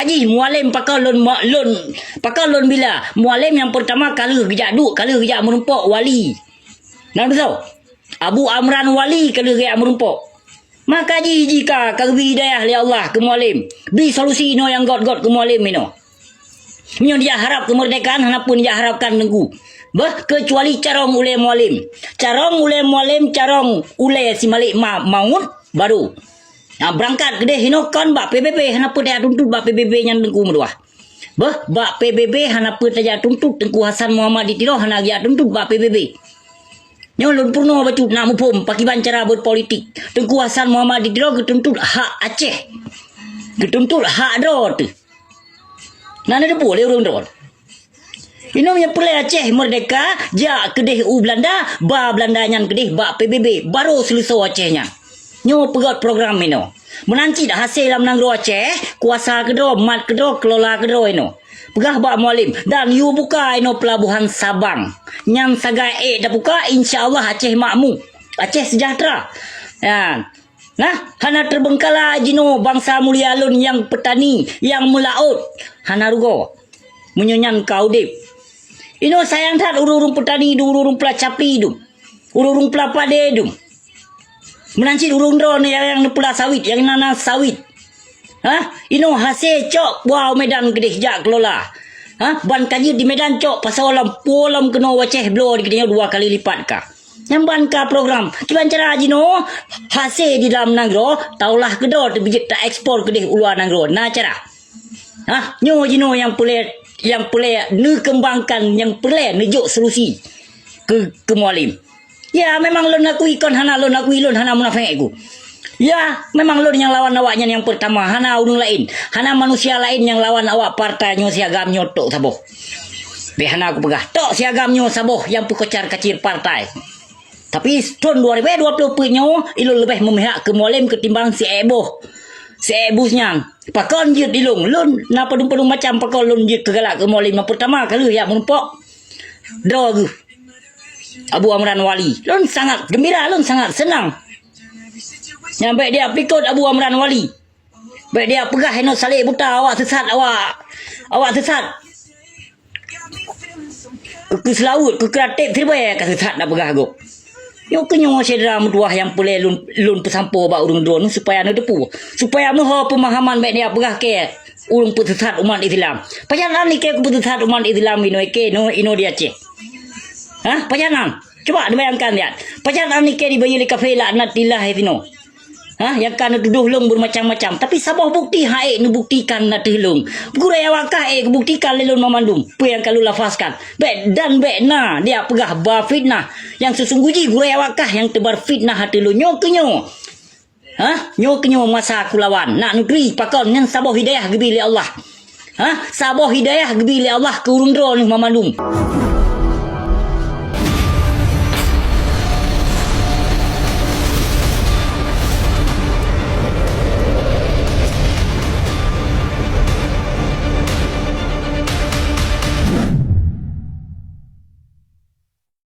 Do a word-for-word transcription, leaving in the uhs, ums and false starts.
Jih Mualem pakon lôn ma-, lôn, pakon lôn bila. Mualem nyang peurtama ka lheueh geujak duek, ka lheueh geujak meurumpok wali. Na beutôi? Abu Amran Wali ka lheueh geujak meurumpok. Maka jih, jih ka, ka geubri hidayah lé Allah keu Mualem. Bri solusi inoe nyang gét-gét keu Mualem inoe. Meunyoe dijak harab keumeurdekaan, hana peue dijak harabkan Teungku. Beuh, keucuali carông ulée Mualem. Carông ulée Mualem, carông ulée si Malik Ma-, Maut, baru. Nah, beurangkat keudeh inoe kon bak P B B, hana peue tajak tuntut bak P B B nyan Teungku meutuah. Beuh, bak P B B hana peue tajak tuntut Teungku Hasan Muhammad di Tiro, hana geujak tuntut bak P B B. Nyoe lôn peurunoe bacut nak muphom pakiban cara berpolitik. Teungku Hasan Muhammad di Tiro geutuntut hak Aceh. Geutuntut hak droe teuh. Na neuteupeue lé ureuëng droe. Inoe nyang peureulée Aceh meurdeka jak keudeh u Beulanda, ba Beulanda nyan keudeh bak P B B, barô seuleusoe Aceh nyan. Nyoe peugét program inoe. Meunan cit hase lam nanggroe Aceh, kuasa keudroe, mat keudroe, keulola keudroe inoe. Peugah bak Mualem, dan yue buka inoe peulabohan Sabang. Nyan sagai ék tabuka, insya Allah Aceh makmu. Aceh sejahtera. Nyan. Nah, hana teubeungkala jinoe bansa mulia lôn nyang peutani, nyang meulaôt, hana rugoe. Meunyoe nyan ka udeb. Inoe sayang that ureuëng-ureuëng peutani dum, ureuëng-ureuëng peula capi dum, ureuëng-ureuëng peula padé dum. Meunan cit ureuëng droe nyang, nyang neupeula sawit, nyang na, na sawit. Hah? Inoe hase cok bua u Medan keudeh jak keulola. Hah? Ban ka jeuet di Medan cok pasoe lom, puwoe lom keunoe u Aceh bloe di keudeh nyoe dua kali lipat ka. Nyang ban ka program. Kiban cara jinoe, hase di dalam nanggroe, taolah keudroe teubiet taekspor keudeh u luwa nanggroe. Na cara. Hah? Nyoe jinoe nyang peureulée, nyang peureulée neukeumbangkan, nyang peureulée neujok solusi keu, keu Mualem. Ya, memang lôn akui kon hana lôn akui, lôn hana munafék ku. Ya, memang lôn nyang lawan awaknyan nyang peurtama, hana ureuëng laén, hana manusia laén nyang lawan awak partai nyoe si agam nyoe tok saboh. Bèk hana kupeugah, tok si agam nyoe saboh nyang peukocar-kacir partai. Tapi thon dua ribu dua puluh peuet nyoe, ilôn leubeh meumihak keu Mualem keutimbang si ék boh. Si ék bus nyan. Pakon jeuet ilôn, lôn na padum-padum macam pakon lôn jeuet keugalak keu Mualem. Nyang peurtama ka lheueh jak meurumpok droe geuh. Abu Amran Wali. Lôn sangat gembira, lôn sangat seunang. Nyang bèk dijak peulikot Abu Amran Wali. Bèk dijak peugah inoe salek buta, awak sesat, awak, awak sesat. Keu, keu seulaweuet, keu kreatif siribèe ka sesat na peugah gob. Nyoe keuh nyoe syedara meutuwah nyang peureulée lôn, lôn peusampoe bak ureuëng droeneuh supaya neuteupeue, supaya meuho peumahaman bèk dijak peugah keu ureuëng peusesat umat Islam. Pajan an ikée keu peusesat umat Islam inoe ikée, inoe, inoe di Aceh? Hah? Pajan an? Cuba neubayangkan lihat. Pajan an ikée dibayeue lé kafé laknatillah sinoe. Hah? Nyang ka neutudoh lôn beumacam-macam. Tapi saboh bukti han ék neubuktikan ateueh lôn. Gurée awak kah ék geubuktikan lé lôn banmandum peue nyang ka lôn lafazkan. Bèk dan bèk na dijak peugah ba fitnah. Nyang seusunggoh jih gurée awak kah nyang teubar fitnah ateueh lôn nyoe keuh nyoe. Hah? Nyoe keuh nyoe masa kulawan. Nak neuturi pakon nyan saboh hidayah geubri lé Allah. Hah? Saboh hidayah geubri lé Allah keu ureuëng droeneuh banmandum.